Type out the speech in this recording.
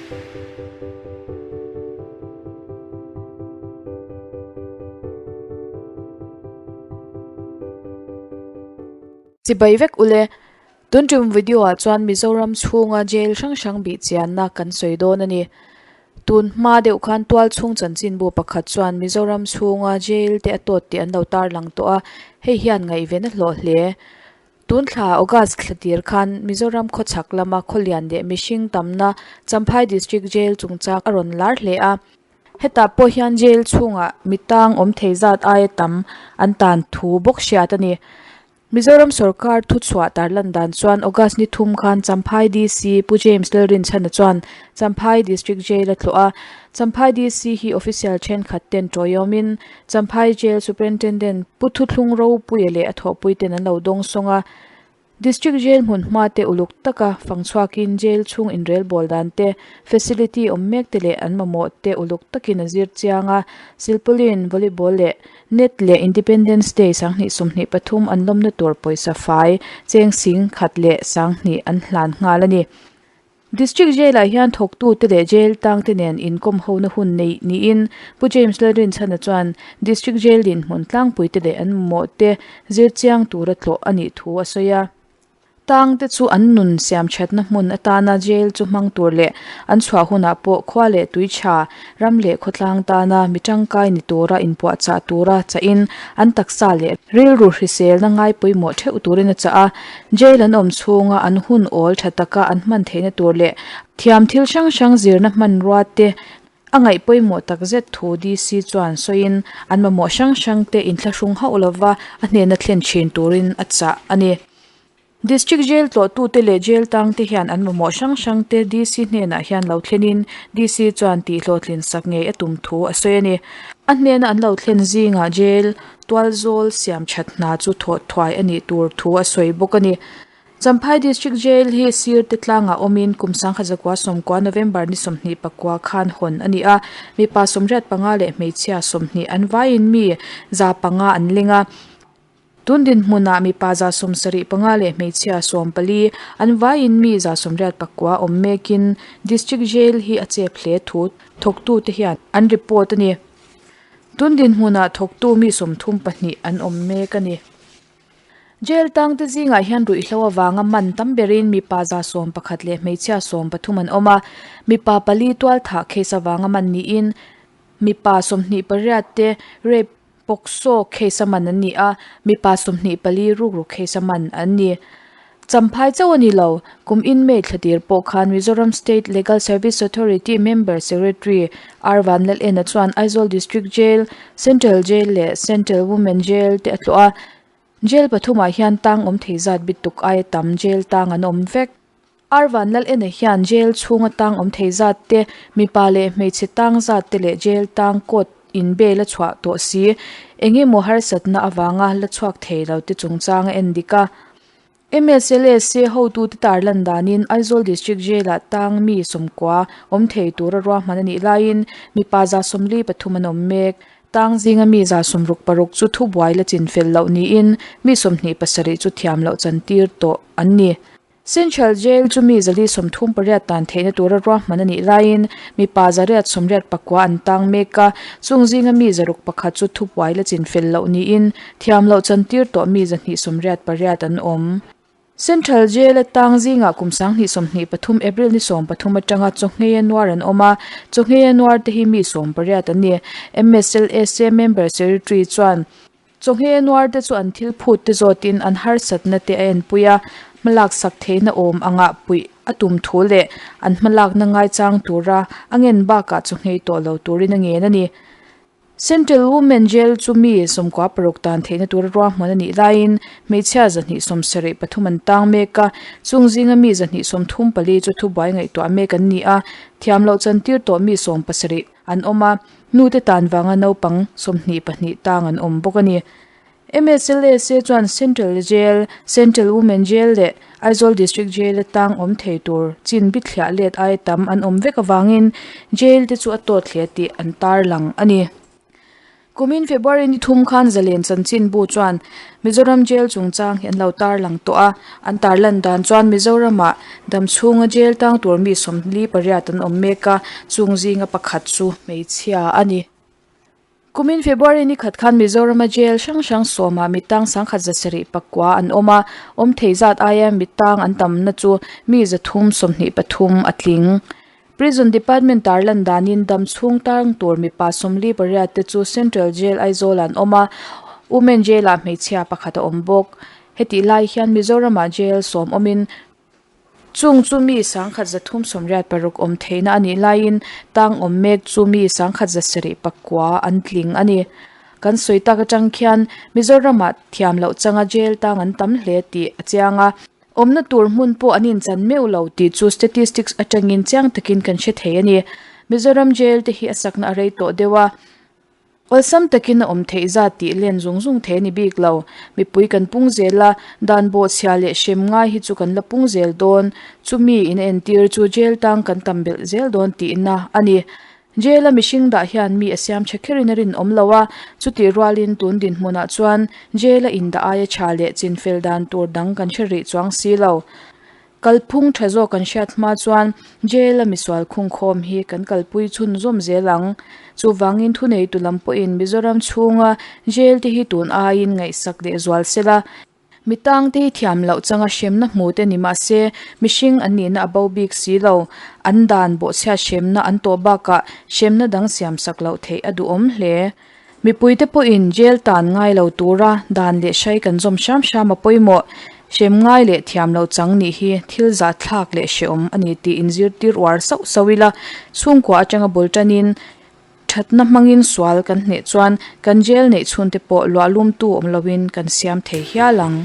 Chibai vek ule, tun tum video ah chuan Mizoram chhunga jail hrang hrang bih chianna kan sawi dawn a ni. Tun hma deuh khan tual chhung chanchinbu pakhat chuan Mizoram chhunga jail te a tawt tih an lo tarlang tawh a, hei hian ngaihven a hlawh hle. Tun thla August thla tir khan Mizoram khawchhak lama khawlian leh mihring tamna Champhai District Jail chungchang a rawn lar hle a. Hetah pawh hian jail chhungah mi tang awm thei zat aia tam an tan thu bawk hriat a ni. Mizoram sorkar thuchhuah tarlan dan chuan August ni thum khan Champhai DC Pu James Lalrinchhana chuan Champhai District Jail a tlawh a. Champhai DC hi official thenkhat ten tawiawmin Champhai Jail Superintendent Pu Thuthlung Ropuia leh a thawhpuiten an lo dawngsawng a. District Jail hmun hma te uluk taka fang chhuakin jail chhung inrelbawl dan te, facility awm mek te leh an mamawh te uluk takin a zir chiang a. Silpaulin, volleyball leh net leh Independence Day 2023 an lawmna tur pawisa fai cheng sing khat leh 2000 an hlan nghal a ni. District Jail ah hian thawktute leh jail tangte nen inkawm hona hun neih niin Pu James Lalrinchhana chuan District Jail dinhmun tlangpuite leh an mamawh te zir chiang tura tlawh a nih thu a sawi a. Tangte chu an nun siam thatna hmun atana jail chu hmang tur leh an chhuah hunah pawh khua leh tui tha, ram leh khawtlang tana mi tangkai ni tura inpuahchah tura chahin an taksa leh rilru hriselna ngai pawimawh theuh turin a chah a. Jail an awm chhunga an hun awl tha taka an hman theihna tur leh thiam thil hrang hrang zirna hmanrua te a ngaih pawimawh tak zet thu DC chuan sawiin an mamawh hrang hrang te inthlahrung hauh lova a hnena thlen thin turin a chah a ni. District Jail tlawhtute leh Jail tangte hian an mamawh hrang hrang te DC hnenah hian lo thlenin DC chuan tihhlawhtlin sak ngei a tum thu a sawi a ni. A hnena an lo thlen zingah Jail Tualzawl siam that hna chu thawh thuai a nih tur thu a sawi bawk a ni. Champhai District Jail hi sir te tlangah awmin kum 1990 November ni 29 khan hawn a ni a, mipa 85 leh hmeichhia 20 an vaiin mi 500 an leng a. Tun dinhmunah mipa 75 leh hmeichhia 14 an vaiin mi 89 awm mekin District Jail hi a chep hle thu thawktute hian an report a ni. Tun dinhmunah thawktu mi 32 an awm mek a ni. Jail tangte zingah hian ruihhlo avanga man tam berin mipa 11 leh hmeichhia 13 an awm a, mipa pali tualthah case avanga man niin mipa 28 te rape POCSO case a man an ni a, mipa 24 rukru case a man an ni. Champhai chauh a ni lo, kum inmate thla tir pawh khan Mizoram State Legal Service Authority Member Secretary R Vanlalena chuan Aizawl District Jail, Central Jail leh Central Women Jail te a tlawh a. Jail pathumah hian tang awm thei zat bit tuk aia tam jail tang an awm vek. R Vanlalena hian jail chhunga tang awm thei zat te, mipa leh hmeichhe tang zat te leh jail tang court in bail a chhuah tawh si. Eng emaw harsatna avanga la chhuak thei lo te chungchang a en dik a. MSLSA hotute tarlan danin Aizawl District Jail-ah tang mi 90 awm thei tura ruahman a nih laiin mipa 43 an awm mek. Tang zinga mi 66 chu thubuai la chinfel loh niin mi 27 chu thiam loh chantir tawh an ni. Central Jail chu mi 438 tan theihna tura ruahman a nih laiin mipa 189 an tang mek a, chung zinga mi 101 chu thupuai la chinfel loh niin thiam loh chantir tawh mi 288 an awm. Central Jail a tang zingah kum 2023 April ni 13 atanga chawhngei a nuar an awm a, chawhngei a nuar te hi mi 18 an ni. MSLSA Member Secretary chuan Chawhngei nuar te chu an thil phut te zawtin an harsatna te a enpui a, hmalak sak theihna awm angah puih a tum thu leh an hmalakna ngaichang tura a ngen bakah chawhngei tawh lo turin a ngen a ni. Central Women Jail chu mi 96 tan theihna tura ruahman a nih laiin hmeichhia 273 an tang mek a, chung zinga mi 234 chu thubuai ngaihtuah mek an ni a, thiam loh chantir tawh mi 70 an awm a, nute tan vanga naupang 22 tang an awm bawk a ni. MSLSA chuan Central Jail, Central Women Jail leh Aizawl District Jail atang awm thei tur chin bithliah let aia tam an awm vek avangin jail te chu a tawt hle tih an tarlang a ni. Kumin February ni thum khan Zalen chanchinbu chuan Mizoram Jail chungchang hi an lo tarlang tawh a, an tarlan dan chuan Mizoramah damchhunga jail tang tur mi 48 an awm mek a, chung zinga pakhat chu hmeichhia a ni. Kumin February ni khat khan Mizorama jail hrang hrang sawmah mitang 1740 an awm a, awm thei zat aia mitang an tamna chu mi 323 a tling. Prison Department tarlan danin dam chhung tang tur mipa 48 te chu Central Jail Aizawl ah an awm a, Women Jail ah hmeichhia pakhat a awm bawk. Hetih lai hian Mizoramah jail sawm awmin chung chu mi 1386 awm theihna a nih laiin tang awm mek chu mi 1709 an tling a ni. Kan sawi tak atang khian Mizoramah thiam loh changa jail tang an tam hle tih a chiang a. Awmna tur hmun pawh an inchan meuh lo tih chu statistics atangin chiang takin kan hre thei a ni. Mizoram jail te hi a sakna a rei tawh deuh a, awlsam takin a awm theih zat tih len zung zung thei a ni bik lo. Mipui kan pung zel a, dan bawhchhia leh hrem ngai hi chu kan la pung zel dawn. Chumi in a entir chu jail tang kan tam belh zel dawn tihna a ni. Jail-a mihring dah hian mi a siam tha kherin a rinawm lo a, chutih rualin tun dinhmunah chuan jail-a indah aia tha leh chinfel dan tur dang kan hre rih chuang si lo. Kalphung tha zawk kan hriat hma chuan jail-a misual khungkhawm hi kan kalpui chhunzawm zel ang. Chuvangin thuneitu lam pawhin Mizoram chhunga jail te hi tun aiin ngaihsak leh zual sela, Mi tangte hi thiam loh changa hremna hmu te ni mah se, mihring an nihna a bo bik si lo. An dan bawhchhiat hremna an tawh bakah hremna dang siam sak loh theih a duhawm hle. Mipuite pawhin jail tan ngai lo tura dan leh hrai kan zawm hram hram a pawimawh. Hrem ngai leh thiam loh chang nih hi thil zahthlak leh hrehawm a ni tih inzirtir uar sauh sauh ila, chhungkua atanga bul tanin Thatna hmangin sual kan hneh chuan kan jail neih chhunte pawh luahlumtu awm loin kan siam thei hial ang.